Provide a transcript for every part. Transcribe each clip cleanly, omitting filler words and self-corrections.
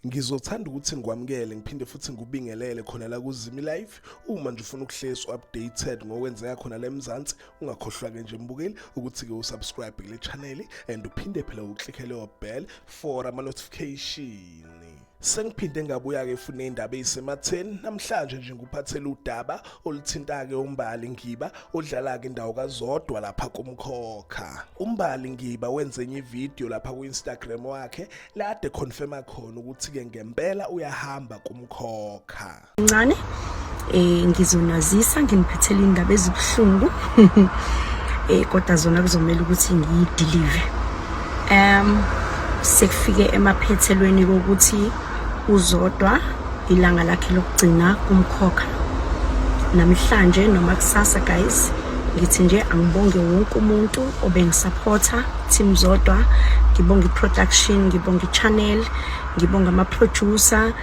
Ngizothanda ukuthi ngikwamukele ngiphinde futhi ngikubingelele khona la kuZimi Live. Uma nje ufuna ukuhlezi updated ngokwenzeka khona la eMzansi, ungakhohlwa ke nje mbukeli ukuthi ke usubscribe kule channel and uphinde phela uklikhe leyo bell for ama notification. Sengiphinde ngabuya ke fune indaba ezisematheni namhlanje nje nguphathela udaba oluthinta ke umbali Ngiba odlala ke indawo kaZodwa lapha kuMkhokha. Umbali Ngiba wenze enye ivideo lapha ku Instagram wakhe lade confirma khona ukuthi ke ngempela uyahamba kuMkhokha. Ncane ngizonazisa nginiphethela indaba ezibuhlungu kodwa zona kuzomela ukuthi ngiyidelive. Sekufike emaphethelweni kokuthi uZodwa ilanga lakhe lokugcina kuMkhokha. Namhlanje noma kusasa guys, ngithi nje angibonge wonke umuntu obengisupporta team Zodwa, ngibonga iproduction, ngibonga ichannel, ngibonga ama-producer.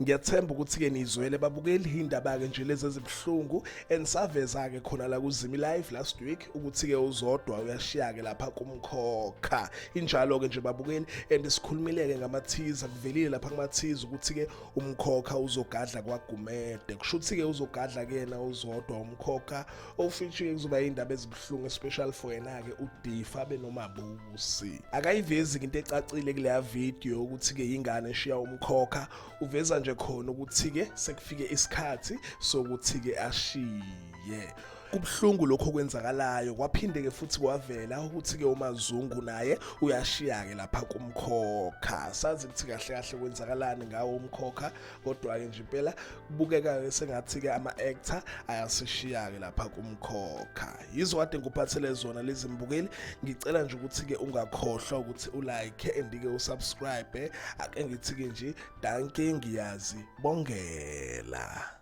Ngiyathemba ukuthi ke nizwele babukeli indaba ke nje lezi ezibhlungu ensaveza ke khona la kuZimi Live last week ukuthi ke uZodwa uyashiya ke lapha kuMkhokha. Injalo ke nje babukeli and sikhulumile ke ngama-teaser, kuvelile lapha kuma-teaser ukuthi ke uMkhokha uzogadla kwaGumede. Kushuthi ke uzogadla ke yena uZodwa uMkhokha ofeature kuzoba indaba ezibhlungu especially for yena ke uDifa benomabusi. Akayivezi into ecacile kule video ukuthi ke ingane eshiya uMkhokha, uveza nje khona ukuthi ke sekufike isikhathi sokuthi ke ashiye. Kubhlungu lokho kwenzakalayo, kwaphinde ke futhi kwavela ukuthi ke uMazungu naye uyashiya ke lapha kuMkhokha. Sazi ukuthi kahle kahle kwenzakalani ngawo uMkhokha, kodwa ke nje impela kubukeka sengathi ke ama-actor ayasishiya ke lapha kuMkhokha. Yizo kade ngikuphathele zona lezi mbukeli, ngicela nje ukuthi ke ungakhohlwa ukuthi ulike and ke usubscribe. Ake ngithi ke nje danke, ngiyazi bongela.